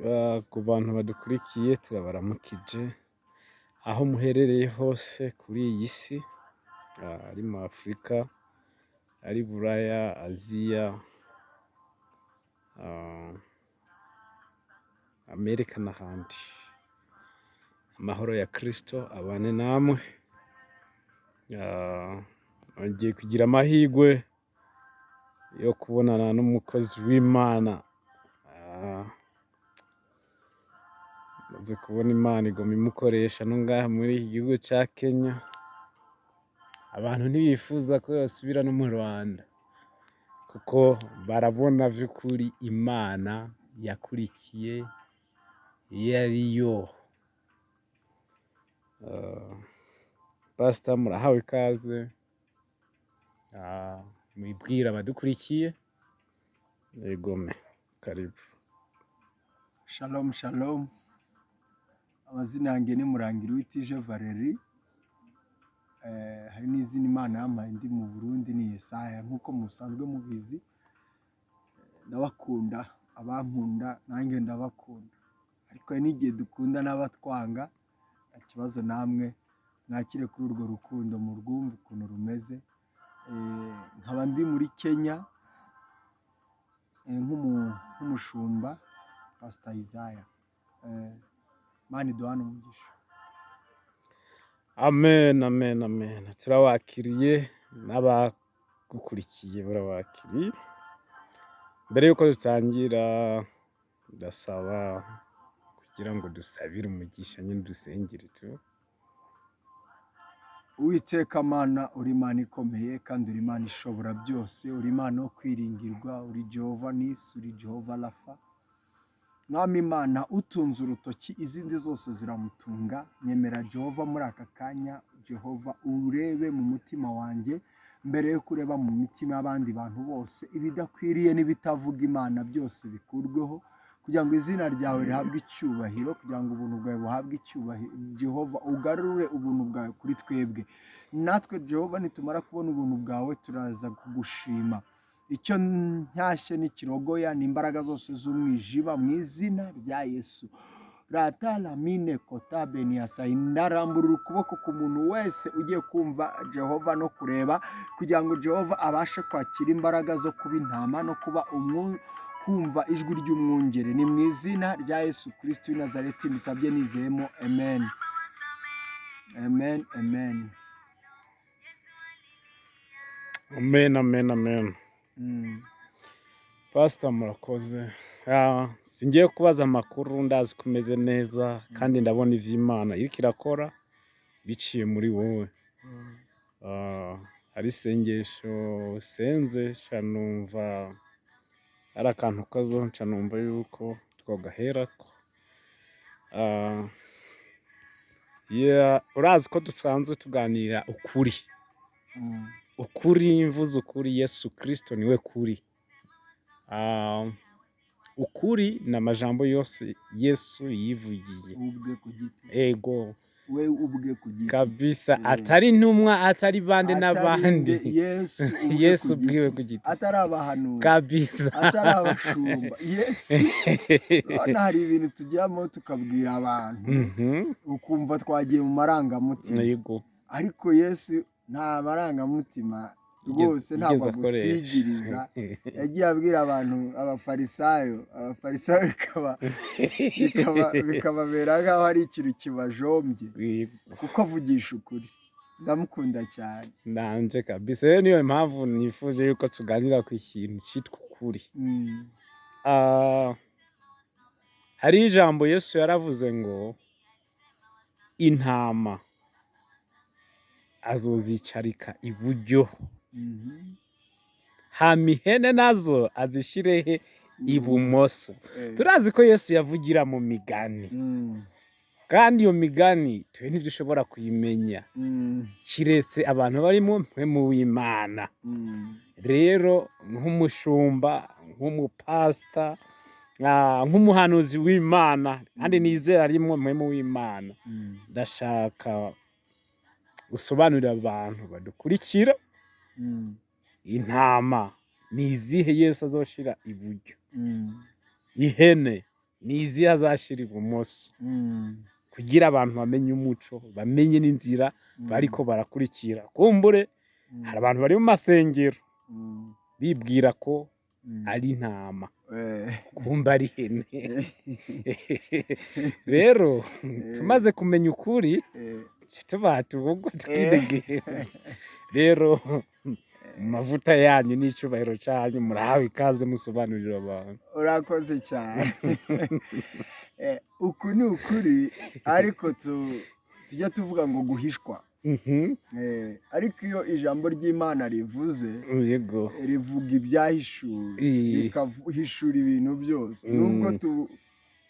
Ku bantu badukurikiye, turabaramukije aho muherereye hose kuri iyi si, ari mu Afurika, ari Buraya, Aziya, Amerika n'ahandi. Amahoro ya Kristo abane namwe. Nongeye kugira amahirwe yo kubonana n'umukozi w'Imana. Maze kubona Imana iguma imukoresha no ngaha muri iki gihugu ca Kenya. Abantu ntibifuza ko yosubira no mu Rwanda, kuko barabona vy'ukuri Imana yakurikiye iyo ariyo. Pastor, murahawe ikaze, mwibwire abadukurikiye. Egome, karibu. Shalom shalom. Amazina yanjye ni Murangira Uwitije Valerie. Hari n'izina Imana yampaye ndi mu Burundi, ni Yesaya, nk'uko musanzwe mubizi. Ndabakunda, abankunda nanjye ndabakunda, ariko hari n'igihe dukunda n'abatwanga. Nta kibazo, namwe mwakire kuri urwo rukundo, murwumve ukuntu rumeze. Nkaba ndi muri Kenya nk'umushumba Pastor Isaiah. Imana iduhane umugisha. Amen, amen, amen. Turabakiriye, n'abagukurikiye barabakiriye. Mbere yuko dutangira, ndasaba kugira ngo dusabire umugisha nyine, dusengere tu. Uwiteka Mana, uri Imana ikomeye kandi uri Imana ishobora byose, uri Imana yo kwiringirwa, uri Jehova Nisi, uri Jehova Rafa. Mwami Imana, utunze urutoki izindi zose ziramutunga. Nyemera Jehova muri aka kanya, Jehova, urebe mu mutima wanjye mbere yo kureba mu mitima y'abandi bantu bose. Ibidakwiriye n'ibitavuga Imana byose bikurweho, kugira ngo izina ryawe rihabwe icyubahiro, kugira ngo ubuntu bwawe buhabwe icyubahiro. Jehova, ugarure ubuntu bwawe kuri twebwe. Natwe Jehova, nitumara kubona ubuntu bwawe, turaza kugushima. Icyo ntashye n'ikirogoya ni imbaraga zose z'umwijima mu izina rya Yesu. Ratalamine kota beniyasa. Ndarambura ukuboko ku muntu wese ugiye kumva Jehova no kureba, kugira ngo Jehova abashe kwakira imbaraga zo kuba intama no kuba kumva ijwi ry'umwungeri. Ni mu izina rya Yesu Kristo w'i Nazareti mbisabye nizeyemo, amen, amen, amen. Amen, amen, amen. Pastor, murakoze. Singiye kubaza amakuru, ndazi ko umeze neza, kandi ndabona ivy'Imana iriko irakora biciye muri wowe. Hari isengesho senze, nca numva ari akantu kazo, nca numva yuko twogaherako. Yeah, urazi ko dusanzwe tuganira ukuri. Ukuri, mvuze ukuri, Yesu Kristo niwe kuri. Ukuri ni amajambo yose Yesu yivugiye. Ubwe ku giti. Ego. We ubwe ku giti. Kabisa, atari intumwa, atari bande Atari n'abandi. nde, Yesu ubwe Yesu ku giti. ubwiwe ku giti. Atari abahanuzi, atari abashumba, Yesu. Urabona, hari ibintu tujyamo tukabwira abantu, ukumva twagiye mu marangamutima, ariko Yesu nta marangamutima rwose, ntabwo yigeze akoresha. Agusigiriza. Yagiye abwira abantu, abafarisayo bikababera nk'aho ari ikintu kibajombye, kuko avugisha ukuri. Ndamukunda cyane. Nanje kabisa. Rero niyo mpamvu nifuje yuko tuganira ku kintu cyitwa ukuri. Hari ijambo Yesu yaravuze ngo intama azozicarika iburyo, hama ihene nazo azishirehe ibumoso. Turazi ko Yesu yavugira mu migani, kandi iyo migani twe ntidushobora kuyimenya, kiretse abantu barimo mpwemu w'Imana. Rero nk'umushumba, nk'umupasita, nk'umuhanuzi w'Imana, kandi nizera arimwo mpwemu w'Imana, ndashaka usobanurire abantu badukurikira, intama ni izihe Yesu azoshira iburyo, ihene Ni izihe azashira ibumoso, kugira abantu bamenye umuco, bamenye n'inzira bariko barakurikira? Kumbure hari abantu bari mu masengero bibwira ko ari intama, kumba ari ihene. Rero tumaze kumenya ukuri, tuba ubwo twidegembya. Rero mu mavuta yanyu n'icubahiro canyu, murahawe ikaze, musobanurira abantu. Urakoze cyane. Uku ni ukuri, ariko tujya tuvuga ngo guhishwa. Ariko iyo ijambo ry'Imana rivuze, rivuga ibyahishuwe, rikahishura ibintu byose. Nubwo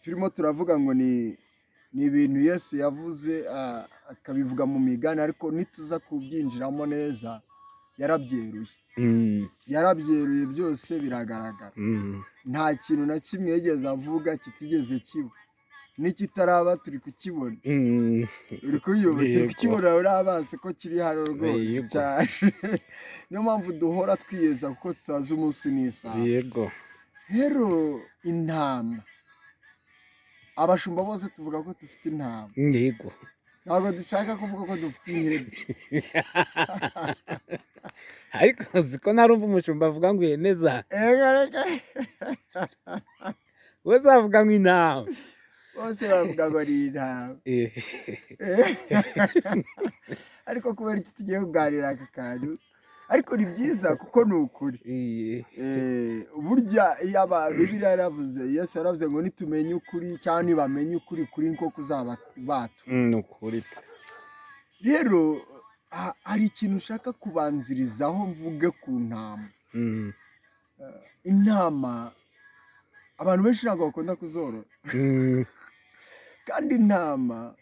turimo turavuga ngo ni ibintu Yesu yavuze, akabivuga mu migani, ariko nituza kubyinjiramo neza, yarabyeruye. Yarabyeruye byose, biragaragara. Nta kintu na kimwe yigeze avuga kitigeze kiba. N'ikitaraba turi kukibona. Uri kuyumva? Turi kukibona uri amaso ko kiri hano rwose cyane. Niyo mpamvu duhora twiyeza, kuko tutazi umunsi n'isaha. Rero intama, abashumba bose tuvuga ko dufite intama. Ntabwo dushaka kuvuga ko dufite ihene. Ariko siko narumva umushumba avuga ngo ihene za Ega, reka. Bose bavuga ngo intama. Bose bavuga ngo ni intama. Ariko kubera iki tugiye kuganira aka kantu? Ariko ni byiza kuko ni ukuri. Burya iyo Bibiliya yaravuze, Yesu yaravuze ngo nitumenye ukuri, cyangwa nibamenye ukuri, kuri niko kuzaba batura. Ni ukuri. Rero hari ikintu ushaka kubanzirizaho mvuge ku ntama. Intama abantu benshi ntabwo bakunda kuzorora. Kandi intama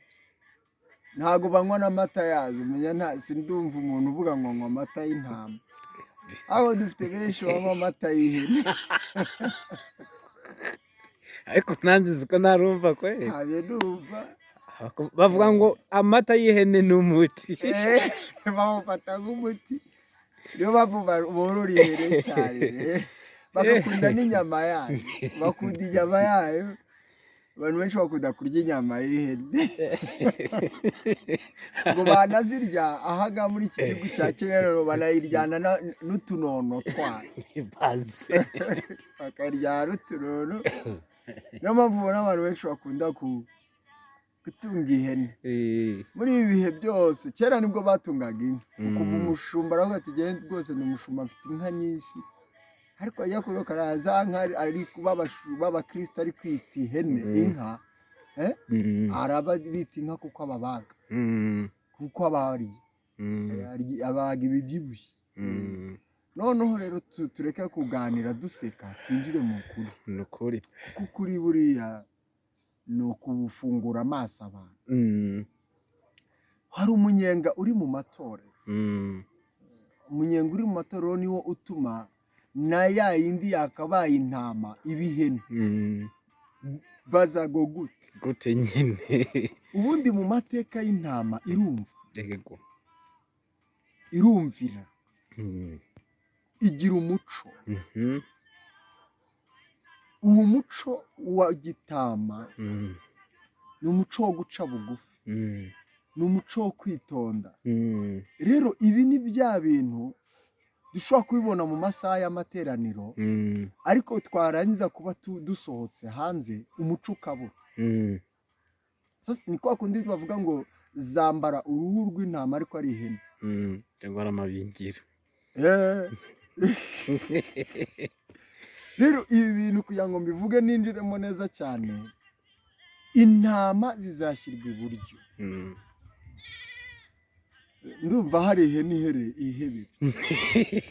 ntabwo banywa n'amata yazo. Umenya nta sindumva umuntu uvuga ngo anywa amata y'intama, aho dufite benshi banywa amata y'ihene. Ariko nanjye siko narumva kwe. Ntabyo ndumva. Bavuga ngo amata y'ihene ni umuti. Bawufata nk'umuti, niyo mpamvu borora ihene cyane. Bagakunda n'inyama yayo, bakunda inyama yayo. Abantu benshi bakunda kurya inyama y'ihene, ngo banazirya ahangaha muri iki gihugu cya Kenya. Rero banayiryana n'utunono twayo. Baze. Bakayiryana n'utunono. Niyo mpamvu ubona abantu benshi bakunda gutunga ihene. Muri ibi bihe byose, kera nibwo batungaga inka. Kuva umushumba aravuga ati: "Genda rwose ni umushumba, afite inka nyinshi," ariko ajya kuroka za nka ari b'abakristo ari kwita ihene, inka, araba bita inka kuko ababaga, kuko abarya, abaga ibibyibushye. Noneho rero tureke kuganira duseka, twinjire mu kuri. Ni ukuri. Kuko ukuri buriya ni ukufungura amaso abantu. Hari umunyenga uri mu matorero. Umunyenga uri mu matorero niwo utuma na ya yindi yakabaye intama iba ihene. Baza ngo gute? Gute nyine? Ubundi mu mateka y'intama irumva, irumvira, igira umuco. Uwo muco wa gitama ni umuco wo guca bugufi, ni umuco wo kwitonda. Rero ibi ni bya bintu dushobora kubibona mu masaha y'amateraniro, ariko twarangiza kuba dusohotse hanze, umuco ukabura. Sasa ni kwa kundi bavuga ngo zambara uruhu rw'intama ariko ari ihene. Cyangwa ari amabingira. Rero ibi bintu kugira ngo mbivuge ninjiremo neza cyane, intama zizashyirwa iburyo. Ndumva hari ihene ihere ihebebe.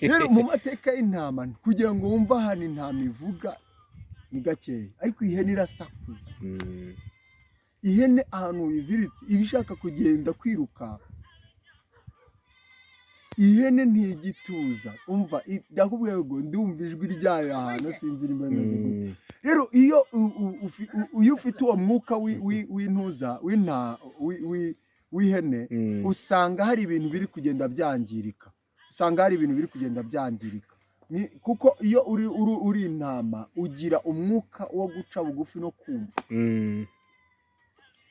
Rero mu mateka y'intama, kugira ngo wumve ahantu intama ivuga ni gakeya, ariko ihene irasakuza. Ihene ahantu iziritse iba ishaka kugenda kwiruka. Ihene ntigituza. Umva, ndakubwiye ngo ndumva ijwi ryayo ahantu, sinzi nimba rimeze gute. Rero iyo iyo ufite uwo mwuka w'intuza w'ihene, usanga hari ibintu biri kugenda byangirika, usanga hari ibintu biri kugenda byangirika. Kuko iyo uri intama ugira umwuka wo guca bugufi no kumva.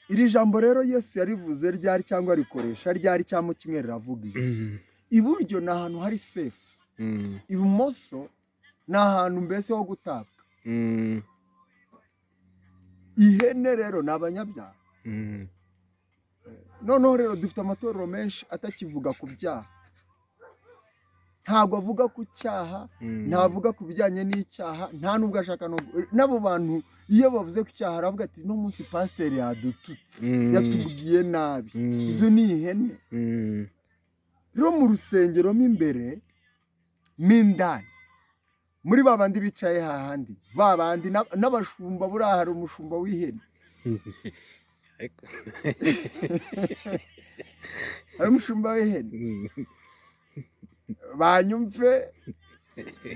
Iri jambo rero Yesu yarivuze ryari cyangwa rikoresha ryari cyangwa kimwe riravuga iki? Iburyo ni ahantu hari safe, ibumoso ni ahantu mbese ho gutabwa. Ihene rero ni abanyabyaha. Noneho rero dufite amatorero menshi atakivuga ku byaha, ntabwo avuga ku cyaha, ntavuga ku bijyanye n'icyaha, nta nubwo ashaka no n'abo bantu. Iyo bavuze ku cyaha aravuga ati: "No munsi pasiteri yadututse, yatubwiye nabi." Izo ni ihene. Rero mu rusengero mo imbere mo indani, muri ba bandi bicaye hahandi, ba bandi n'abashumba, buriya hari umushumba w'ihene. Ariko Hari umushumba w'ihene. Banyumve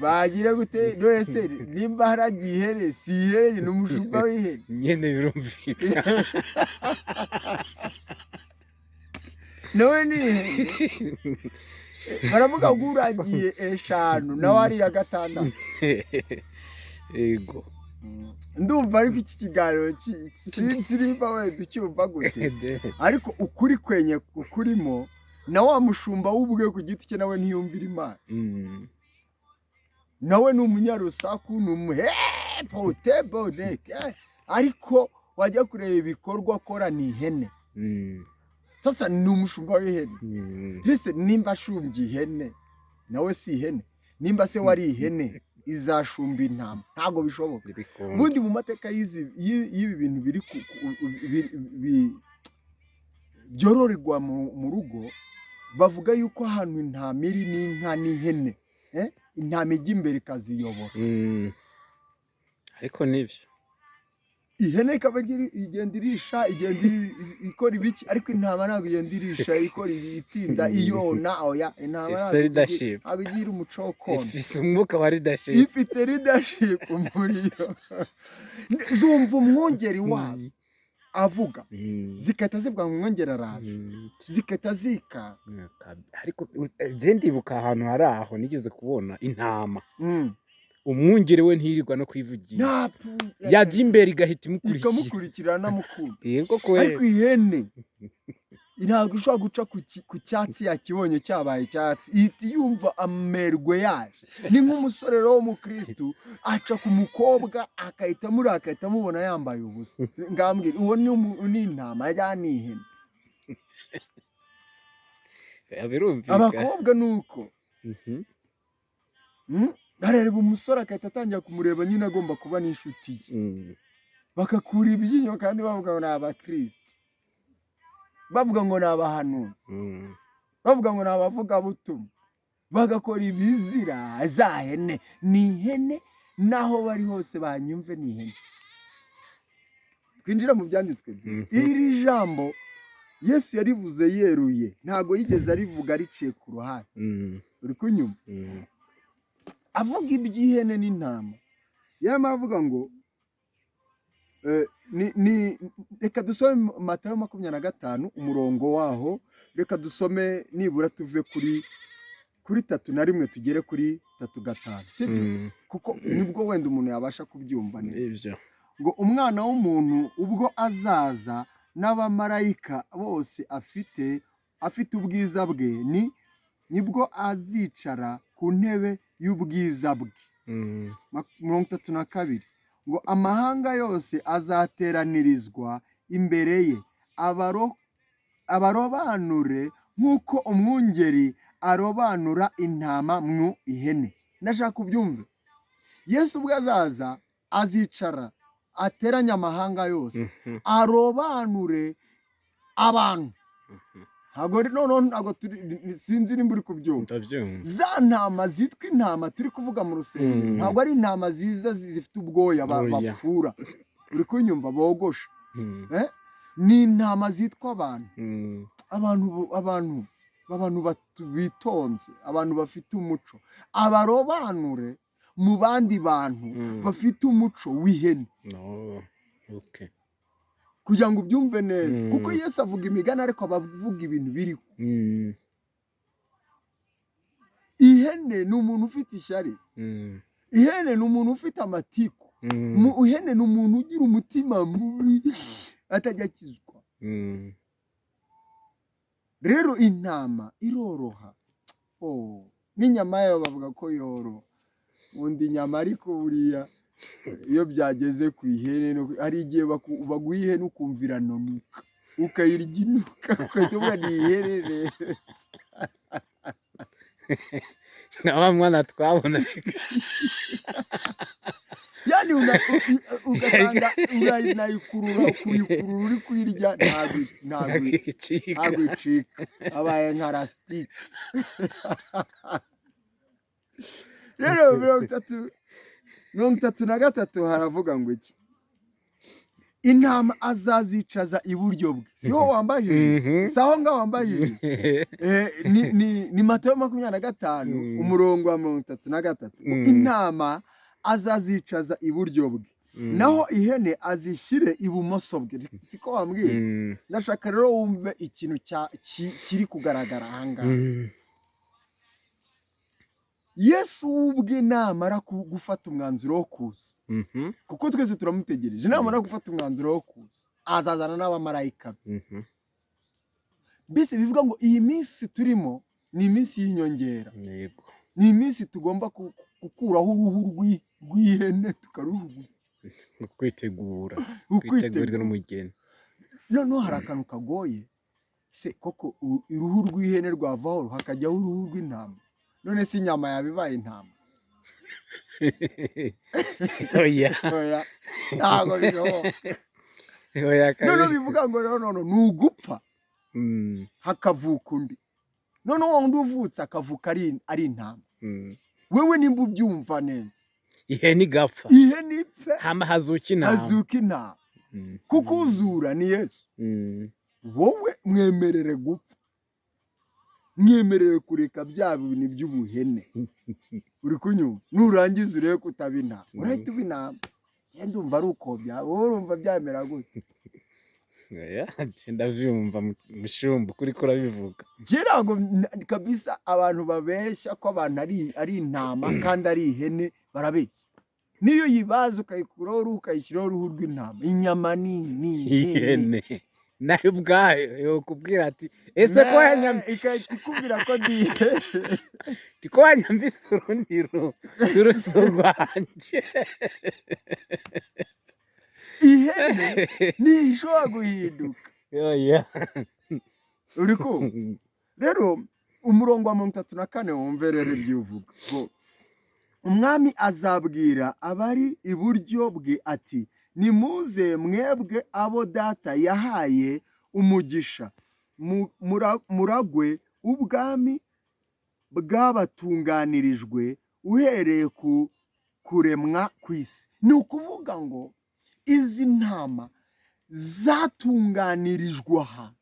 bagire gute? None se nimba haragiye ihene, si ihene, ni umushumba w'ihene. Nyine birumvikana. Nawe ni ihene. Baravuga ngo uragiye eshanu nawe ari iya gatandatu. Yego. Ndumva ariko iki kiganiro sinzi nimba wenda ucyumva gute, ariko ukuri kwenye ukurimo na wa mushumba w'ubwe ku giti cye nawe ntiyumvira Imana. Nawe ni umunyarusaku, ni umuhepoteboneke, ariko wajya kureba ibikorwa akora ni ihene. Sasa ni umushumba w'ihene. Mbese nimba ashumbye ihene, nawe si ihene? Nimba se wari ihene izashumba intama? Ntabwo bishoboka. Ntibikunda. Ubundi mu mateka y'ibi bintu biri byororerwa mu rugo, bavuga yuko ahantu intama iri n'inka n'ihene, intama ijya imbere ikaziyobora. Ariko nibyo. Ihene ikaba igenda irisha, igenda ikora ibiki, ariko intama ntabwo igenda irisha, ikora ibi, itinda iyona. Oya, intama Ifise ntabwo leadership. Ntabwo igira umuco wo kona. Ifise umwuka wa leadership. Ifite leadership muri yo. Zumva umwungeri wazo avuga, zigahita zivuga ngo umwungeri araje, zigahita zikanga. Ariko je ndibuka ahantu hari aho nigeze kubona intama, umwungeri we ntiyirirwa no kwivugisha, yajya imbere igahita imukurikira. Ikamukurikira anamukunda. Yego kweli. Ariko ihene ntabwo ishobora guca ku cyatsi yakibonye cyabaye icyatsi, ihita yumva amerwe yaje. Ni nk'umusore rero w'umukristu aca ku mukobwa agahita amureba, agahita amubona yambaye ubusa. Ngambwira, uwo ni intama ya ni ihene? Birumvikana. Abakobwa ni uko. Arareba umusore agahita atangira kumureba nyine, agomba kuba n'inshuti ye, bagakura ibyinyo kandi bavuga ngo ni abakristo, bavuga ngo ni abahanuzi, bavuga ngo ni abavugabutumwa, bagakora ibizira. Za hene ni ihene, n'aho bari hose banyumve, ni ihene. Twinjira mu byanditswe bye. Iri jambo Yesu yarivuze yeruye, ntabwo yigeze arivuga riciye ku ruhande. Uri kunyumva? Mm. Avuga iby'ihene n'intama, yarimo aravuga ngo ni reka dusome Matayo 25 umurongo waho, reka dusome nibura tuve kuri 31 tugere kuri 35, sibyo? Mm. Kuko nibwo wenda umuntu yabasha kubyumva neza. Ivyo. Ngo umwana w'umuntu ubwo azaza n'abamarayika bose afite ubwiza bwe, nibwo azicara ku ntebe y'ubwiza bwe. 32 ngo amahanga yose azateranirizwa imbere ye, abarobanure nk'uko umwungeri arobanura intama mu ihene. Ndashaka ubyumve. Yesu ubwo azaza azicara ateranye amahanga yose, arobanure abantu. Ntabwo noneho ntabwo turi, sinzi nimba uri kubyumva. Ndabyumva. Za ntama zitwa intama turi kuvuga mu rusengero, ntabwo ari intama ziza zifite ubwoya Oya. bapfura, uri kunyumva, bogosha. Mm. Eh? Ni intama zitwa abantu, abantu bitonze, abantu bafite umuco, abarobanure mu bandi bantu bafite umuco w'ihene. No. Okay. Kugira ngo ubyumve neza, kuko Yesu avuga imigani ariko aba avuga ibintu biriho. Ihene ni umuntu ufite ishyari. Ihene ni umuntu ufite amatiku. Ihene ni umuntu ugira umutima mubi, atajya akizwa. Rero intama iroroha. Oh, n'inyama yayo bavuga ko yoroha. Undi inyama, ariko buriya iyo byageze ku ihene, hari igihe baguha ihene ukumva iranunuka, ukayirya inuka, ugahita uvuga ni ihene rero. Na wa mwana twabona. Yani ugasanga uranayikurura, kuyikurura uri kuyirya ntabwo icika. Ntabwo icika, abaye nka lasitike. Rero 33 haravuga ngo iki? Intama azazicaza iburyo bwe. Siho wambajije? Mhm. Si aho ngaho wambajije? Ni Matayo 25, umurongo wa 33. Intama azazicaza iburyo bwe, naho ihene azishyire ibumoso bwe. Siko wambwiye? Mm. Ndashaka rero wumve ikintu kiri kugaragara ahangaha. Yesu ubwe namara gufata umwanzuro wo kuza, kuko twese turamutegereje, namara gufata umwanzuro wo kuza azazana n'abamarayika be. Mbese bivuga ngo iyi minsi turimo ni iminsi y'inyongera. Ni iminsi tugomba gukuraho uruhu rw'ihene tukarujugunya. Kwitegura. Ukwitegura. Kwitegurira umugeni. Noneho hari akantu kagoye se koko, uruhu rw'ihene rwavaho hakajyaho uruhu rw'intama? None se inyama yaba ibaye intama? Oya. Oya, ntabwo bishoboka. Oya. Noneho Kabiri. bivuga ngo rero none ni ugupfa, hakavuka undi. Noneho wa wundi uvutse akavuka ari intama. Wewe nimba ubyumva neza, Ihene igapfa. Ihene ipfe. Hama hazuka intama. Hazuka intama, kuko uzura ni Yesu. Wowe mwemerere gupfa, mwemerere kureka bya bintu by'ubuhene uri kunyumva, nurangiza urebe ko utaba intama, urahita uba intama. Njye ndumva ari uko wowe urumva byamera gute? Oya, ndavyumva, mushumba, kuri kurabivuga. Njye ntabwo kabisa abantu babeshya ko abantu ari intama kandi ari ihene barabeshya. Niyo uyibaza ukayikuraho uruhu, ukayishyiraho uruhu rw'intama, inyama ni Ihene nayo ubwayo yokubwira ati: "Ese ko wanyam Igahita ikubwira ko ndi ihene. Ko wanyambise urundi turuso rwanjye." Ihene ntishobora guhinduka. Oya. Uri kumva? Rero umurongo wa 34, wumve rero ibyo uvuga ngo umwami azabwira abari iburyo bwe ati: "Nimuze mwebwe abo Data yahaye umugisha, muragwe ubwami bwabatunganirijwe uhereye ku kuremwa kw'isi." Ni ukuvuga ngo izi ntama zatunganirijwe aha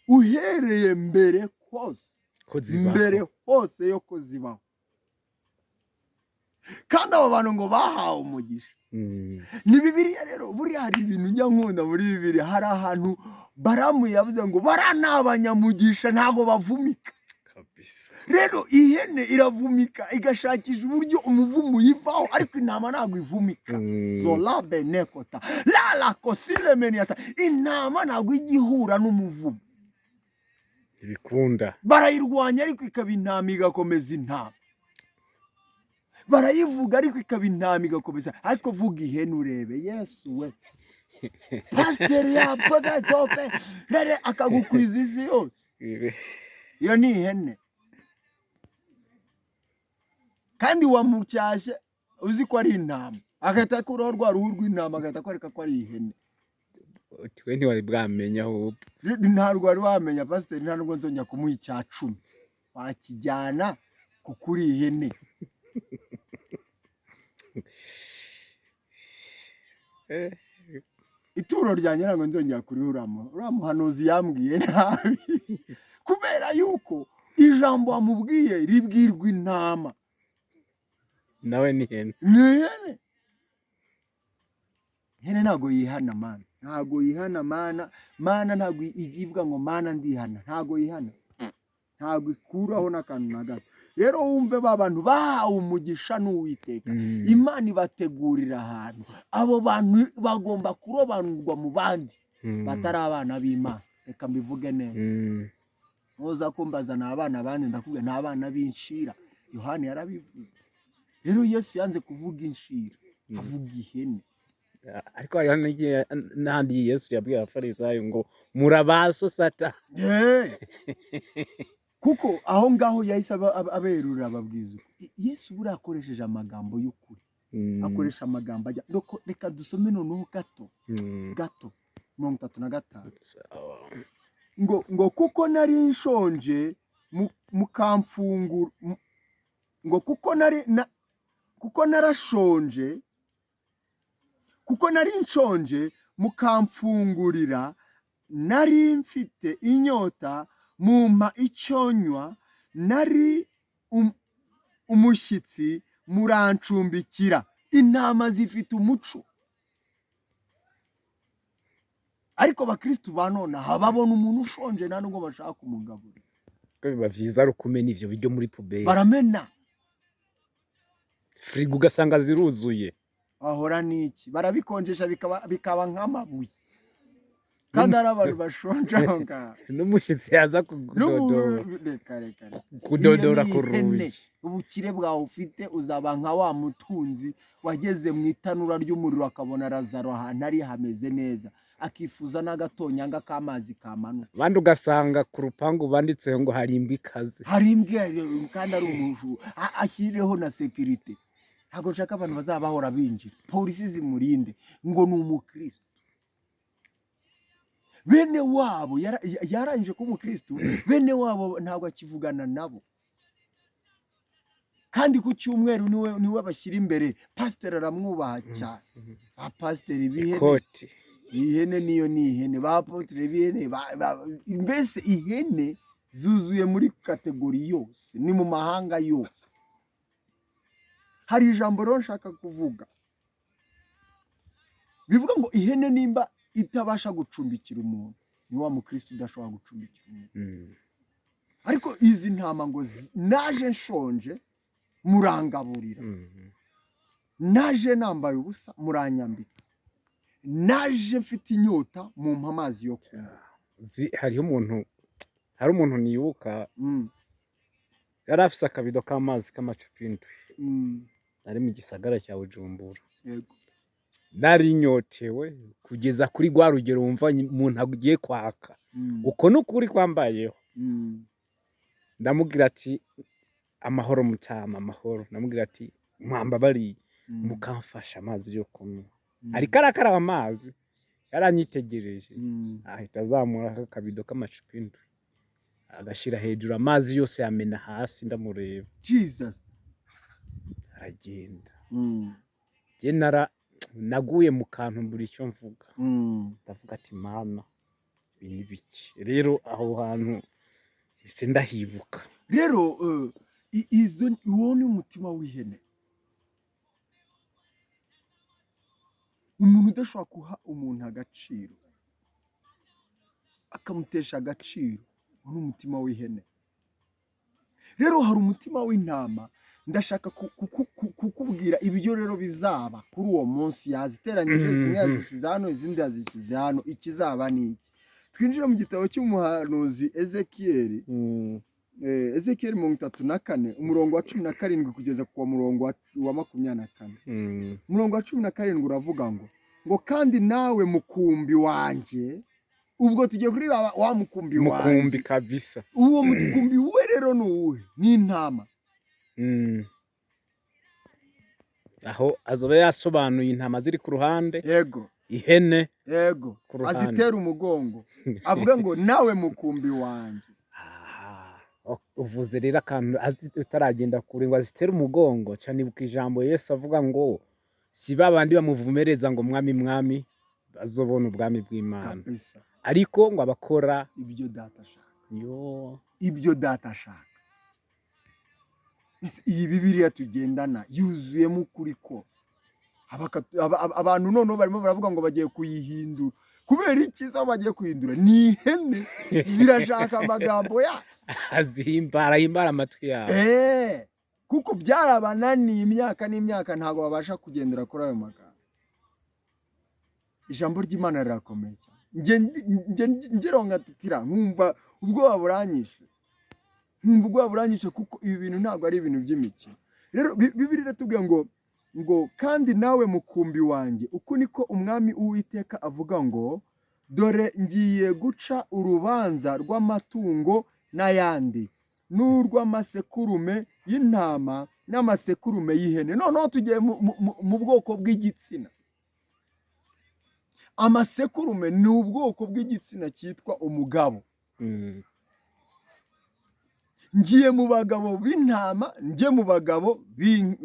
uhereye mbere hose. Ko zibaho. Mbere hose yo ko zibaho. Kandi abo bantu ngo bahawe umugisha. Ni Bibiliya rero. Buriya hari ibintu njya nkunda muri Bibiliya. Hari ahantu Baramu yavuze ngo bara ni abanyamugisha, ntabwo bavumika. Rero ihene iravumika, igashakisha uburyo umuvumo uyivaho, ariko intama ntabwo ivumika. Zola benekota lala kosile meniasa. Intama ntabwo ijya ihura n'umuvumo. Ibikunda. Barayirwanya ariko ikaba intama, igakomeza intama. Barayivuga ariko ikaba intama, igakomeza. Ariko vuga ihene urebe, Yesu we, pasiteri yapfa tope rere akagukwiza isi yose. Iyo ni ihene. Kandi wamucyashye uzi ko ari intama, agahita akuraho rwa ruhu rw'intama, agahita akwereka ko ari ihene. Twe ntiwari bwamenya ahubwo. Ntabwo wari wamenya. Pasiteri nta nubwo nzongera kumuha icya cumi, wakijyana kuko uri ihene. Ituro ryanjye ntabwo nzongera kuriha uriya muhanuzi yambwiye nabi, kubera yuko ijambo wamubwiye ribwirwa intama. Nawe ni ihene. Ni ihene. Ihene ntabwo yihana. Mana ntabwo yihana. Mana ntabwo ijya ivuga ngo: "Mana, ndihana." Ntabwo yihana, ntabwo ikuraho n'akantu na gato. Rero wumve, ba bantu bahawe umugisha n'Uwiteka, Imana ibategurira ahantu. Abo bantu bagomba kurobanurwa mu bandi batari abana b'Imana. Reka mbivuge neza. Nuza kumbaza ni abana bandi, ndakubwira ni abana b'inshira. Yohani yarabivuze. Rero Yesu yanze kuvuga inshira, avuga ihene. Ariko hariho n'ahandi Yesu yabwiye Abafarisayo ngo murabaso Satani. Yeah. Kuko aho ngaho yahise aberura, ababwiza ukuri. Yesu buriya akoresheje amagambo y'ukuri, akoresha amagambo ajya. Reka dusome noneho gato gato, 35. Sawa. Ngo kuko nari nshonje mukamfungura, ngo kuko nari na, kuko narashonje, kuko nari nshonje mukamfungurira, nari mfite inyota mumpa icyo nywa, nari umushyitsi murancumbikira. Intama zifite umuco, ariko abakristu ba nonaha babona umuntu ushonje nta nubwo bashaka kumugaburira. Ko biba vyiza ari ukumena ivyo biryo muri poubelle. Baramena. Frigo ugasanga ziruzuye. Bahora n'iki? Barabikonjesha bikaba nk'amabuye, kandi hari abantu bashonje aho ngaho. N'umushyitsi yaza kudodora Reka, reka, reka. kudodora Iyo ku ni ihene. rugi. Ubukire bwawe ufite, uzaba nka wa mutunzi wageze mu itanura ry'umuriro, akabona Lazaro ahantu ari hameze neza, akifuza n'agatonyanga k'amazi kamanuka. Abandi ugasanga ku rupangu banditseho ngo hari imbwa ikaze. Hari imbwa kandi ari umujura. Ashyireho na sécurité, ntabwo nshaka abantu bazaba bahora binjira, polisi zimurinde, ngo ni umukristo. Bene wabo yarangije kuba umukristo, bene wabo ntabwo akivugana nabo, kandi ku cyumweru niwe bashyira imbere. Pasiteri aramwubaha cyane. Ba pasiteri b'ihene. Ikoti. Ihene niyo ni ihene. Ba apôtre b'ihene, mbese ihene zuzuye muri catégorie yose, ni mu mahanga yose. Hari ijambo rero nshaka kuvuga, bivuga ngo ihene nimba itabasha gucumbikira umuntu, ni wa mukristo udashobora gucumbikira umuntu. Ariko izi ntama ngo naje nshonje murangaburira, naje nambaye ubusa muranyambika, naje mfite inyota mumpa amazi yo kunywa. Hariho umuntu, hari umuntu nibuka, yari afise akabido k'amazi k'amacupa 7, ari mu gisagara cya Bujumbura. Nari nyotewe kugeza kuri rwa rugero wumva umuntu agiye kwaka. Uko ni ukuri kwambayeho. Ndamubwira ati: "Amahoro mutama, amahoro." Ndamubwira ati: "Mwambabariye mukamfasha amazi yo kunywa." Ariko arakaraba amazi, yaranyitegereje, ahita azamura akabido k'amacupa 7, agashyira hejuru, amazi yose yamena hasi, ndamureba. Jesus. Aragenda. Jye nara naguye mu kantu, mbura icyo mvuga. Ndavuga ati: "Mana, ibi ni biki?" Rero aho hantu ese ndahibuka. Rero izo, uwo ni umutima w'ihene, umuntu udashobora guha umuntu agaciro, akamutesha agaciro, uwo ni umutima w'ihene. Rero hari umutima w'intama. Ndashaka kukubwira ibyo rero bizaba kuri uwo munsi. Yaziteranyije, zimwe yazishyize hano, izindi yazishyize hano. Ikizaba ni iki? Twinjire mu gitabo cy'umuhanuzi Ezekiyeli. Ezekiyeli 34, umurongo wa 17 kugeza ku murongo wa 24. Umurongo wa 17 uravuga ngo kandi nawe mukumbi wanjye. Ubwo tugiye kuri wa mukumbi mukumbi wanjye. Kabisa. Uwo mukumbi we rero ni uwuhe? Ni intama. Aho azoba yasobanuye intama ziri ku ruhande, ihene ku ruhande. Azitera umugongo, avuga ngo nawe mukumbi wanjye. Aha, uvuze rero akantu utaragenda kure, ngo azitere umugongo, cyane ibuka ijambo Yesu avuga ngo si ba bandi bamuvumereza ngo "Mwami, mwami" bazobona ubwami bw'Imana, ariko ngo abakora ibyo Data ashaka. Yo. Ibyo Data ashaka. Ese iyi Bibiliya tugendana yuzuyemo ukuri? Ko abantu noneho barimo baravuga ngo bagiye kuyihindura. Kubera ikiza bagiye guhindura ni ihene zirashaka amagambo yazo. Azihimbara, ahimbara amatwi yawe. Kuko byarabananiye imyaka n'imyaka, ntabwo babasha kugendera kuri ayo magambo. Ijambo ry'Imana rirakomeye cyane. Njye ngeraho nkatitira, nkumva ubwoba buranyishe, nkumva ubwoba buranyishe, kuko ibi bintu ntabwo ari ibintu by'imikino. Rero Bibiliya iratubwira ngo kandi nawe mukumbi wanjye, uku niko Umwami Uwiteka avuga ngo dore ngiye guca urubanza rw'amatungo n'ayandi, n'urw'amasekurume y'intama n'amasekurume y'ihene. Noneho tugiye mu bwoko bw'igitsina. Amasekurume ni ubwoko bw'igitsina cyitwa umugabo. Ngiye mu bagabo b'intama, njye mu bagabo b'ihene.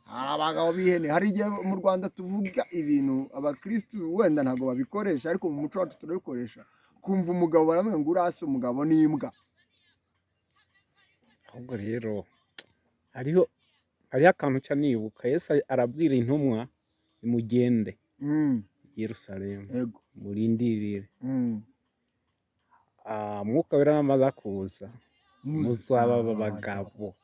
Hari abagabo b'ihene. Hari igihe mu Rwanda tuvuga ibintu abakirisitu wenda ntabwo babikoresha, ariko mu muco wacu turabikoresha. Kumva umugabo baramubwira ngo urase umugabo n'imbwa. Ahubwo rero hariho akantu nca nibuka. Yesu arabwira intumwa: nimugende Yerusalemu, murindirire Mwuka Wera namaze kuza, muzaba abagabo.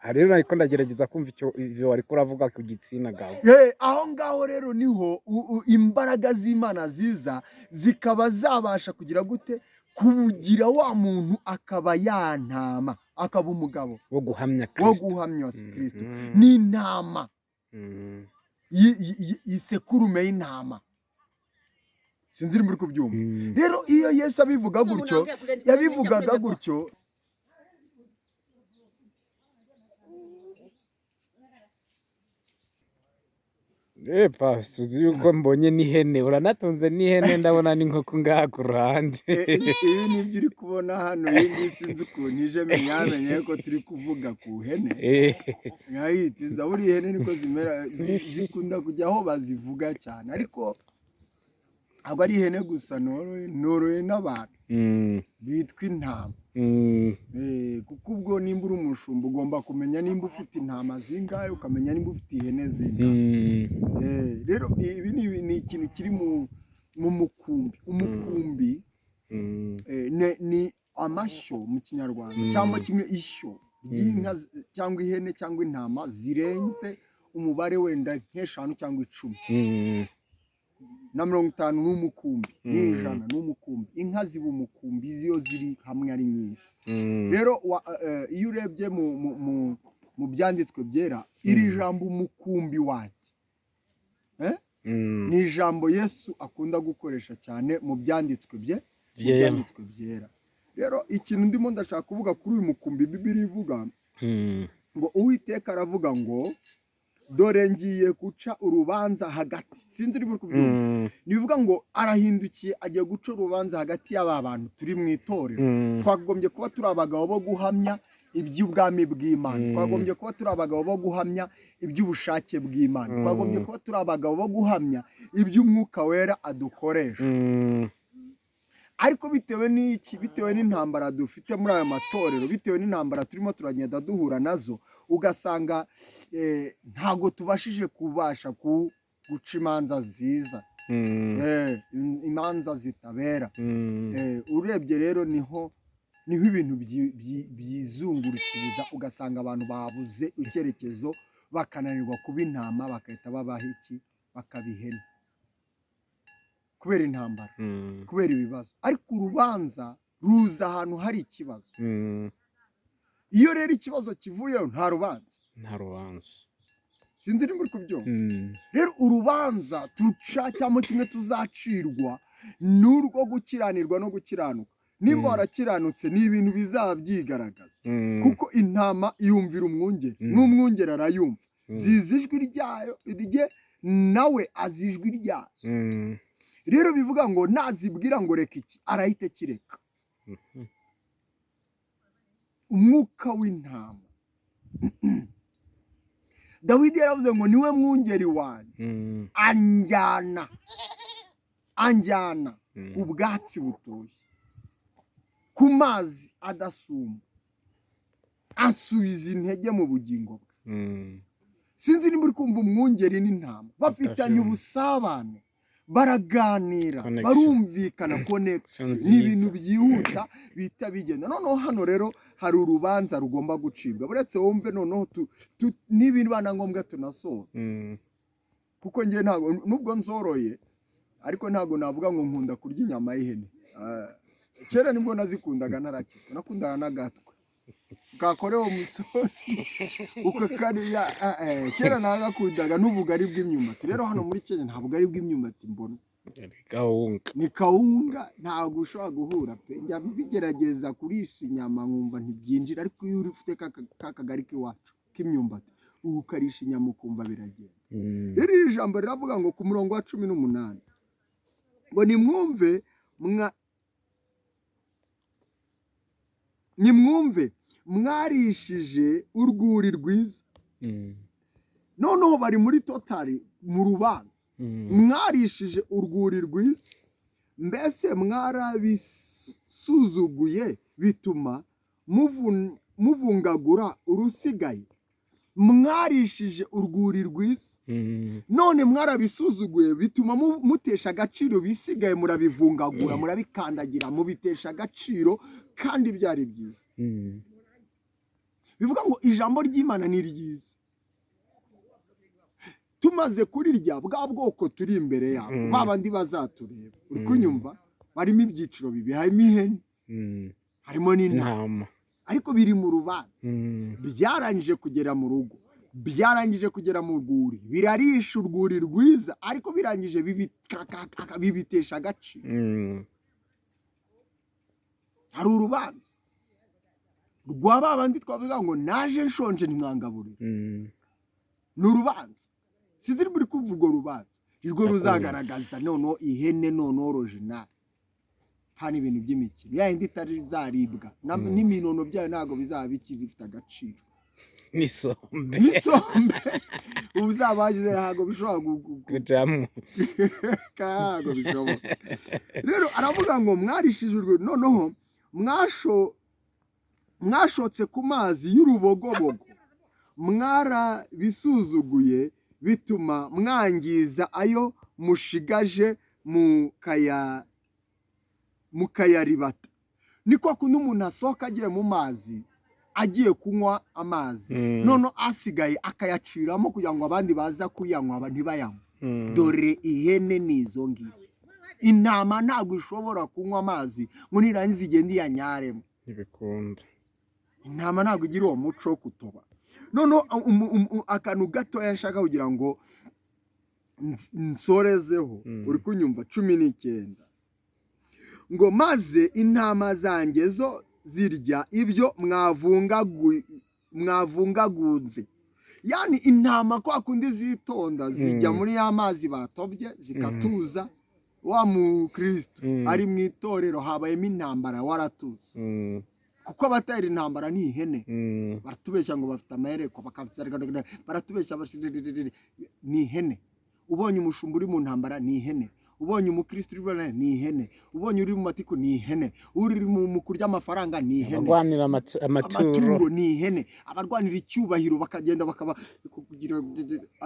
Aha rero ariko ndagerageza kumva icyo ivyo wariko uravuga ku gitsina gabo. Aho ngaho rero niho imbaraga z'Imana ziza zikaba zabasha kugira gute? Kubugira wa muntu akaba yantama, akaba umugabo wo guhamya wo Kristo. guhamya Kristo. Ni intama, isekurume y'intama. Sinzi niba uri kubyumva. Rero iyo Yesu abivuga gutyo, yabivugaga gutyo. Pastor, uzi yuko mbonye n'ihene, uranatunze n'ihene, ndabona n'inkoko ngaha ku ruhande. Ibi nibyo uri kubona hano, iyi ngiyi sinzi ukuntu ije, mwamenye ko turi kuvuga ku hene. Nkayitiza buriya ihene niko zimera, zikunda kujya aho bazivuga cyane, ariko ntabwo ari ihene gusa noroye, noroye n'abantu bitwa intama. Kuko ubwo nimba uri umushumba ugomba kumenya nimba ufite intama zingahe, ukamenya nimba ufite ihene zingahe. Rero ibi ni ikintu kiri mu mukumbi. Umukumbi ni amashyo mu Kinyarwanda, cyangwa kimwe ishyo ry'inka cyangwa ihene cyangwa intama zirenze umubare wenda nk'eshanu cyangwa 10. Na 50 n'umukumbi, n'ijana n'umukumbi. Inka ziba umukumbi iyo ziri hamwe ari nyinshi. Rero iyo urebye mu byanditswe byera, iri jambo umukumbi wanjye ni ijambo Yesu akunda gukoresha cyane mu byanditswe bye, mu byanditswe byera. Rero ikintu ndimo ndashaka kuvuga kuri uyu mukumbi, Bibiliya ivuga ngo Uwiteka aravuga ngo dore ngiye guca urubanza hagati. Sinzi niba uri kubyumva. Ni bivuga ngo arahindukiye agiye guca urubanza hagati y'aba bantu turi mu itorero. Twagombye kuba turi abagabo bo guhamya iby'ubwami bw'Imana, twagombye kuba turi abagabo bo guhamya iby'ubushake bw'Imana, twagombye kuba turi abagabo bo guhamya iby'Umwuka Wera adukoresha. Ariko bitewe n'iki? Bitewe n'intambara dufite muri aya matorero, bitewe n'intambara turimo turagenda duhura nazo, ugasanga ntabwo tubashije kubasha guca imanza ziza, imanza zitabera. Urebye rero niho ibintu byizungurukiriza, ugasanga abantu babuze icyerekezo, bakananirwa kuba intama, bagahita babaha iki? Bakaba ihene kubera intambara, kubera ibibazo. Ariko urubanza ruza ahantu hari ikibazo. Iyo rero ikibazo kivuyeho nta rubanza. Nta rubanza. Sinzi niba uri kubyumva. Rero urubanza tuca cyangwa kimwe tuzacirwa ni urwo gukiranirwa no gukiranuka. Nimba warakiranutse ni ibintu bizaba byigaragaza, kuko intama yumvira umwungeri, n'umwungeri arayumva, zizi ijwi ryayo rye, nawe azi ijwi ryazo. Rero bivuga ngo nazibwira ngo reka iki, arahita akireka. Umwuka w'intama, Dawidi yaravuze ngo niwe mwungeri wanjye, anjyana ubwatsi butoshye, ku mazi adasuma, asubiza intege mu bugingo bwe. Sinzi niba uri kumva, umwungeri n'intama bafitanye Ndabyumva. ubusabane, baraganira, Connection. barumvikana, connection. Nziza. Ni ibintu byihuta bihita bigenda. Noneho hano rero hari urubanza rugomba gucibwa. Uretse wumve, noneho niba na ngombwa tunasoza, kuko njye ntabwo, nubwo nzoroye, ariko ntabwo navuga ngo nkunda kurya inyama y'ihene. Ah, kera nibwo nazikundaga narakizwa, nakundaga n'agatwe kakorewe umusosi ukakarya. Ah, kera nagakundaga n'ubugari bw'imyumbati. Rero hano muri Kenya nta bugari bw'imyumbati mbona. Kawunga. Ni kawunga, ntabwo ushobora guhura pe. Njya mbigerageza kurisha inyama nkumva ntibyinjira, ariko iyo uri ufite ka kagari k'iwacu k'imyumbati, ubu ukarisha inyama ukumva biragenda. Rero iri jambo riravuga ngo ku murongo wa 18 ngo nimwumve mwa nimwumve mwarishije urwuri rwiza. Noneho bari muri totari mu rubanza. Mwarishije urwuri rwiza, mbese mwarabisuzuguye bituma muvungagura urusigaye. Mwarishije urwuri rwiza, none mwarabisuzuguye bituma mutesha agaciro bisigaye, murabivungagura, murabikandagira, mubitesha agaciro kandi byari byiza. Bivuga ngo ijambo ry'Imana ni ryiza, tumaze kurirya bwa bwoko turi imbere yabo, ba bandi bazatureba, uri kunyumva, barimo ibyiciro bibiri: harimo ihene, harimo n'intama. Intama. Ariko biri mu rubanza. Byarangije kugera mu rugo, byarangije kugera mu rwuri, birarisha urwuri rwiza, ariko birangije bibitesha agaciro. Hari urubanza rwa ba bandi twavuga ngo naje nshonje ntimwangaburira. Ni urubanza, sinzi niba uri kumva urwo rubanza nirwo Ndakumva. ruzagaragaza noneho ihene noneho original, hano ibintu by'imikino ya yindi itari zaribwa n'iminono byayo ntabwo bizaba bikiri bifite agaciro. N'isombe. N'isombe ubu uzabagize ntabwo bishobora kujamwo. Ntabwo bishoboka. Rero aravuga ngo mwarishije urwo, noneho mwashotse ku mazi y'urubogobogo, mwarabisuzuguye bituma mwangiza ayo mushigaje mukayaribata. Ni kwa kundi umuntu asohoka agiye mu mazi, agiye kunywa amazi, none asigaye akayaciramo kugira ngo abandi baza kuyanywa ntibayanywe. Dore ihene ni izo ngizo. Intama ntabwo ishobora kunywa amazi ngo nirangiza igende iyanyaremo. Ntibikunda. Intama ntabwo igira uwo muco wo kutoba. Noneho akantu gatoya nshaka kugira ngo nsorezeho. Uri kunyumva? 19 ngo maze intama zanjye zo zirya ibyo mwavungagunze. Yani intama kwa kundi zitonda, zijya muri ya mazi batobye zikatuza. Wa mukristo ari mu itorero habayemo intambara, waratuza, kuko abatera intambara ni ihene. Baratubeshya ngo bafite amahereko, baratubeshya, ni ihene. Ubonye umushumba uri mu ntambara ni ihene, ubonye umukristo uri mu ni ihene, ubonye uri mu matiku ni ihene, uri mu kurya amafaranga ni ihene. Abarwanira amaturo. Amaturo ni ihene, abarwanira icyubahiro bakagenda bakaba kugira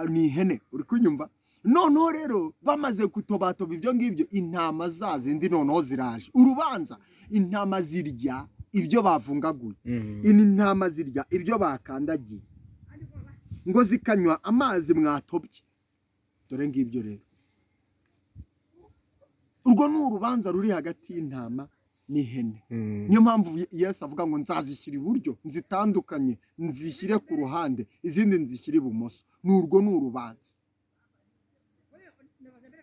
ni ihene. Uri kunyumva? Noneho rero bamaze kutobatoba ibyo ngibyo, intama za zindi noneho ziraje urubanza. Intama zirya ibyo bavungaguye, intama zirya ibyo bakandagiye, ngo zikanywa amazi mwatobye. Dore ngibyo rero, urwo ni urubanza ruri hagati y'intama n'ihene. Niyo mpamvu Yesu avuga ngo nzazishyira iburyo, nzitandukanye, nzishyire ku ruhande, izindi nzishyire ibumoso. Ni urwo ni urubanza.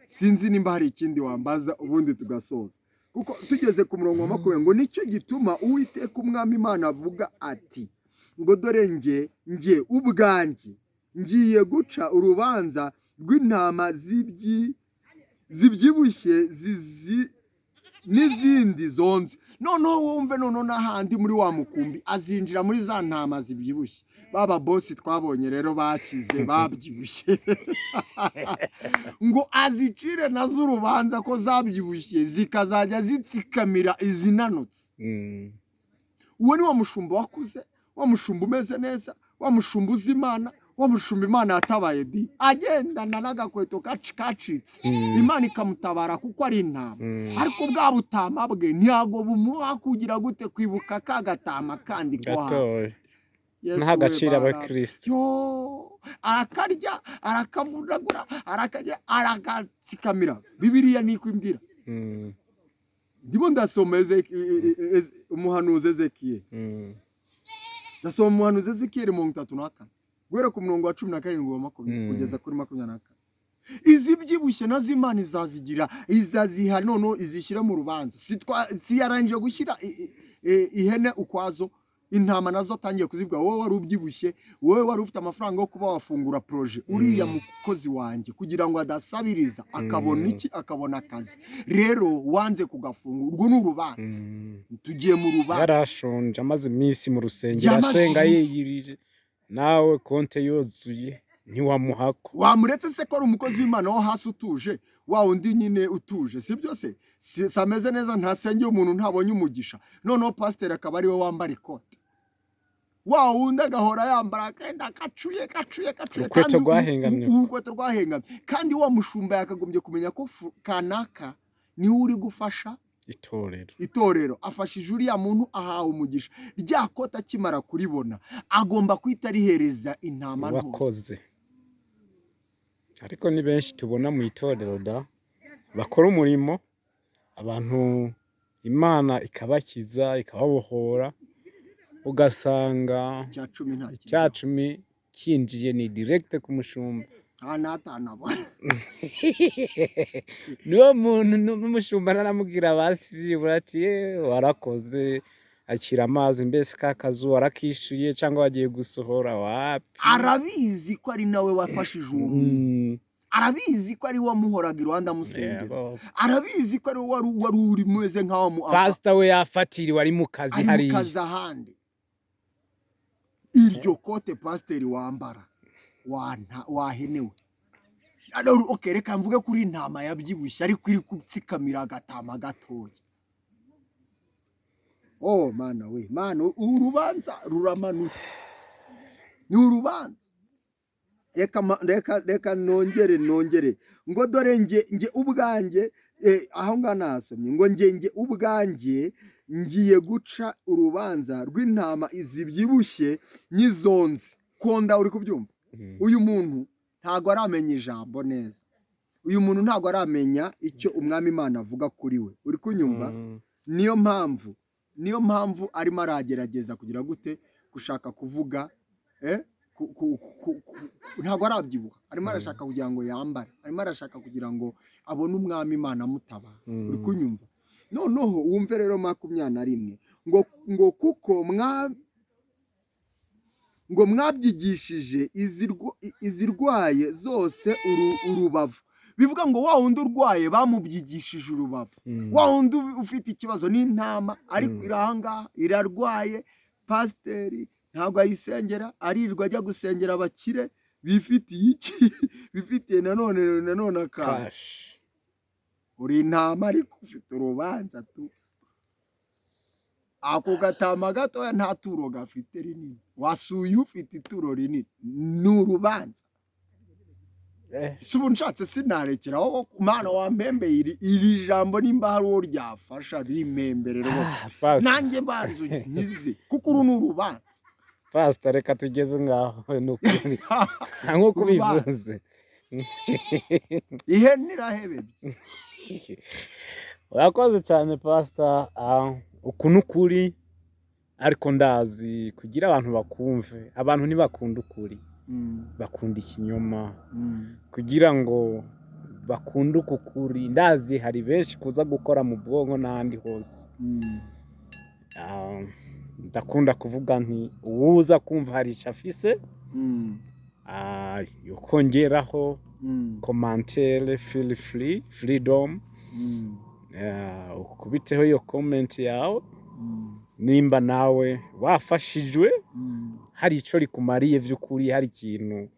Sinzi nimba hari ikindi wambaza, ubundi tugasoza, kuko tugeze ku murongo wa 20 ngo nicyo gituma Uwiteka Umwami Imana avuga ati ngo dore nge ubwanjye ngiye guca urubanza rw'intama zibyibushye n'izindi zonze. Noneho wumve, noneho n'ahandi muri wa mukumbi azinjira muri za ntama zibyibushye, baba bosi twabonye rero bakize babyibushye, ngo azicire nazo urubanza ko zabyibushye zikazajya zitsikamira izinanutse. Uwo ni wa mushumba wakuze, wa mushumba umeze neza, wa mushumba uzi Imana. Wa mushumba Imana yatabaye di, agendana n'agakweto kacitse, Imana ikamutabara kuko ari intama. Ariko bwa butama bwe ntabwo bumuha kugira gute? Kwibuka ka gatama kandi ko hasi. Gatoya. Yesu Nta we gaciro bara. abakristo. Yo, arakarya, arakavunagura, arakarya, aragatsikamira. Bibiliya niko imbwira. Ndimo ndasoma umuhanuzi Ezekiyeli. Ndasoma umuhanuzi Ezekiyeli 34, guhera ku murongo wa 17 wa 20 kugeza kuri 24. Izibyibushye nazo Imana izazigira, izaziha, noneho izishyira mu rubanza. Si yarangije gushyira ihene ukwazo, intama nazo atangiye kuzibwa: wowe wari ubyibushye, wowe wari ufite amafaranga yo kuba wafungura projet, uriya mukozi wanjye kugira ngo adasabiriza akabona iki, akabona akazi, rero wanze kugafungura. Urwo ni urubanza. Tugiye mu rubanza. Yarashonje, amaze iminsi mu rusengero Yamaze asenga iminsi. yiyirije, nawe konte yuzuye ntiwamuhako. Wamuretse se ko ari umukozi w'Imana wo hasi utuje, wa undi nyine utuje, si byo se? Si ameze neza, ntasengeye umuntu, ntabonye umugisha. Noneho pasiteri akaba ariwe wambara ikote, wa wundi agahora yambara akenda gacuye gacuye gacuye. Urukweto kandi rwahengamye. Urukweto rwahengamye. Kandi wa mushumba yakagombye kumenya ko kanaka niwe uri gufasha itorero. Itorero afashije uriya muntu, ahawe umugisha. Rya kote akimara kuribona agomba guhita rihereza intama ntoya. Wakoze. Ariko ni benshi tubona mu itorero da bakora umurimo, abantu Imana ikabakiza, ikababohora, ugasanga icya cumi nta icya cumi kinjiye ni direct ku mushumba. Nta n'atanu abona. Niwo muntu n'umushumba naramubwira basi byibura ati: "Ye, warakoze, akira amazi, mbese ka kazu warakishyuye cyangwa wagiye gusohora?" Wapi. Arabizi ko ari nawe wafashije uwo muntu. Arabizi ko ari we wamuhoraga iruhande amusengera. Arabizi ko ari we wari uri umeze nk'aho Pasita we yafatiriwe ari mu kazi ari mu hariya. kazi ahandi. Iryo kote pasiteri wambara wahenewe. Okay, reka mvuge kuri intama yabyibushye ariko iri gutsikamira agatama gatoya. Oh Mana we, Mana, urubanza ruramanutse, ni urubanza. Reka nongere ngo: dore nge ubwanjye, aho ngaho nasomye ngo nge ubwanjye ngiye guca urubanza rw'intama zibyibushye n'izonze konda. Uri kubyumva? Uyu muntu ntabwo aramenya ijambo neza, uyu muntu ntabwo aramenya icyo Umwami Imana avuga kuri we. Uri kunyumva? Mm. Niyo mpamvu arimo aragerageza kugira gute? Gushaka kuvuga, ntabwo arabyibuha, arimo arashaka kugira ngo yambare, arimo arashaka kugira ngo abone Umwami Imana amutabara. Uri kunyumva? Noneho wumve rero 21 ngo kuko ngo mwabyigishije izirwaye zose urubavu. Bivuga ngo wa wundi urwaye bamubyigishije urubavu. Wa wundi ufite ikibazo n'intama ariko iri ahangaha irarwaye, pasiteri ntabwo ayisengera, arirwa ajya gusengera abakire bifitiye iki, bifitiye nanone akantu. Cash. Uri intama ariko ufite urubanza tu. Ako gatama gatoya nta turo gafite rinini, wasuye ufite ituro rinini, ni urubanza. Si ubu nshatse sinarekeraho. Mana wampembeye iri jambo, nimba hari uwo ryafasha rimpembere rwose. Pastor, nanjye mbanza unkize kuko uru ni urubanza. Pastor, reka tugeze ngaho, ni ukuri nk'uko Urubanza. ubivuze. Ihene irahebebye. Urakoze cyane, Pastor. Uku ni ukuri, ariko ndazi kugira abantu bakumve, abantu ntibakunda ukuri, bakunda ikinyoma. Kugira ngo bakunde uku kuri, ndazi hari benshi kuza gukora mu bwonko n'ahandi hose. Ndakunda kuvuga nti uwuza kumva hari icyo afise yokongeraho commentaire, feel free, freedom, ukubiteho iyo comment yawe nimba nawe wafashijwe, hari icyo rikumariye by'ukuri, hari ikintu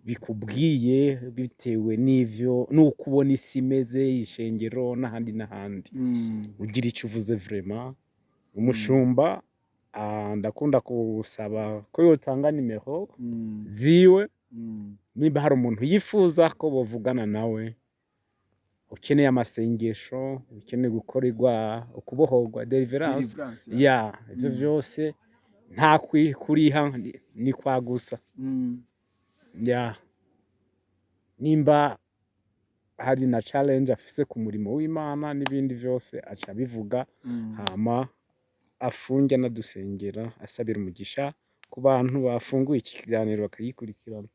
bikubwiye bitewe n'ivyo n'uko ubona isi imeze, ishengero n'ahandi n'ahandi. Ugira icyo uvuze vraiment, umushumba. Ah, ndakunda kusaba ko yotanga nimero ziwe, nimba hari umuntu yifuza ko bavugana nawe, ukeneye amasengesho, ukeneye gukorerwa ukubohorwa, deliverance. Deliverance, yeah. Ya, ivyo vyose nta kuriha, ni kwa gusa. Ya, nimba hari na challenge afise ku murimo w'Imana n'ibindi vyose, aca abivuga. Hama afunge anadusengera, asabira umugisha ku bantu bafunguye iki kiganiro bakagikurikirana.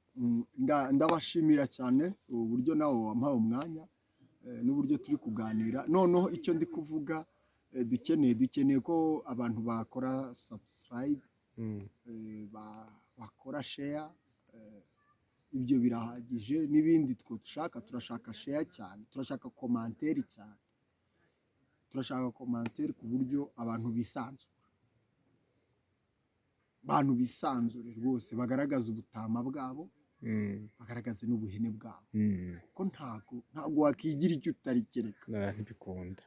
Ndabashimira cyane uburyo nawe wampaye umwanya, n'uburyo turi kuganira. Noneho icyo ndi kuvuga, dukeneye ko abantu bakora subscribe, bakora share, ibyo birahagije. N'ibindi twe dushaka, turashaka share cyane, turashaka commentaire cyane, turashaka commentaire ku buryo abantu bisanzura, abantu bisanzure rwose, bagaragaza ubutama bwabo, bagaragaze n'ubuhene bwabo, kuko ntabwo wakigira icyo utari kereka. Ah, ntibikunda.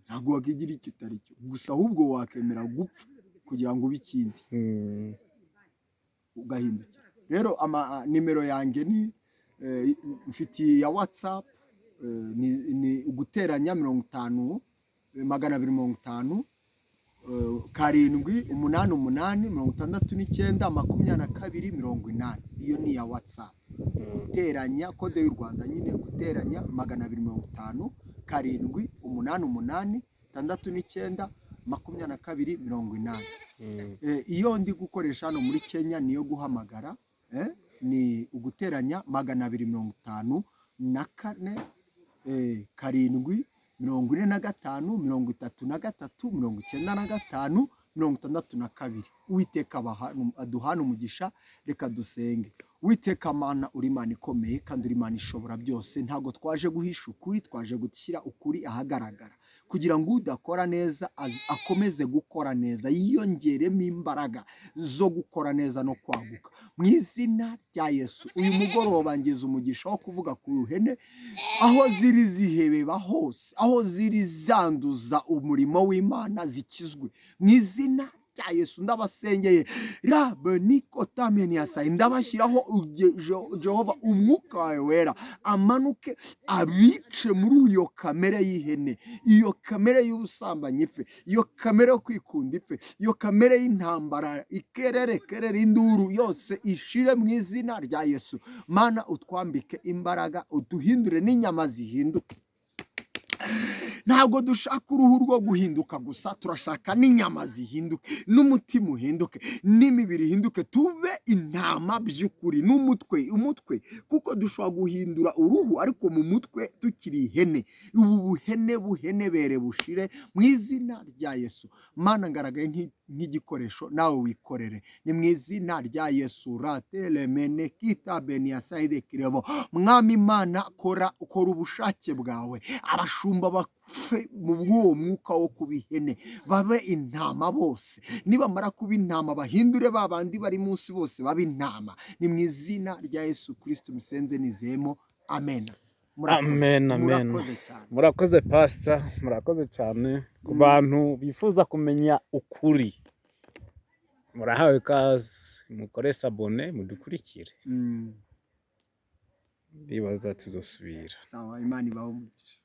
Ntabwo wakigira icyo utari cyo gusa, ahubwo wakemera gupfa kugira ngo ube ikindi, ugahindukira. Rero ama nimero yanjye ni mfitiye ya WhatsApp, ni uguteranya 50, 250, 788 69 22 80. Iyo ni iya WhatsApp. Guteranya code y'u Rwanda nyine, guteranya 250 788 69 22 80. Iyo ndi gukoresha hano muri Kenya niyo guhamagara, ni uguteranya 254, 7 45 33 95 62. Uwiteka aduhane umugisha. Reka dusenge. Uwiteka Mana, uri Imana ikomeye kandi uri Imana ishobora byose. Ntabwo twaje guhisha ukuri, twaje gushyira ukuri ahagaragara kugira ngo udakora neza akomeze gukora neza, yiyongeremo imbaraga zo gukora neza no kwaguka, mu izina rya Yesu. Uyu mugoroba ngize umugisha wo kuvuga ku ruhene, aho ziri zihebeba hose, aho ziri zanduza umurimo w'Imana, zikizwe mu izina rya Yesu. Ndabasengeye rabe nikotameniyasayi, ndabashyiraho Jehova, umwuka wawe wera amanuke abice muri iyo kamere y'ihene, iyo kamere y'ubusambanyi ipfe, iyo kamere yo kwikunda ipfe, iyo kamere y'intambara, ikerere kerere, induru yose ishire mu izina rya Yesu. Mana, utwambike imbaraga, uduhindure n'inyama zihinduke. Ntabwo dushaka uruhu rwo guhinduka gusa, turashaka n'inyama zihinduke, n'umutima uhinduke, n'imibiri ihinduke, tube intama by'ukuri. N'umutwe, umutwe, kuko dushobora guhindura uruhu ariko mu mutwe tukiri ihene. Ubu buhene buhenebere bushire mu izina rya Yesu. Mana, ngaragaye nk'igikoresho, nawe wikorere, ni mu izina rya Yesu. Ratelemene kita beniasayide kirebo. Mwami Imana, kora, kora ubushake bwawe, abashumba bapfe mu bw'uwo mwuka wo kuba ihene, babe intama bose. Nibamara kuba intama, bahindure ba bandi bari munsi bose babe intama. Ni mu izina rya Yesu Kristo musenze nizemo, amen. Murakoze. Amen, amen. Murakoze cyane. Murakoze pastor, murakoze cyane. Ku bantu bifuza kumenya ukuri, murahawe ikaze, mukore s'abonner, mudukurikire. Ndibaza tuzosubira. Sawa, Imana ibahe umugisha.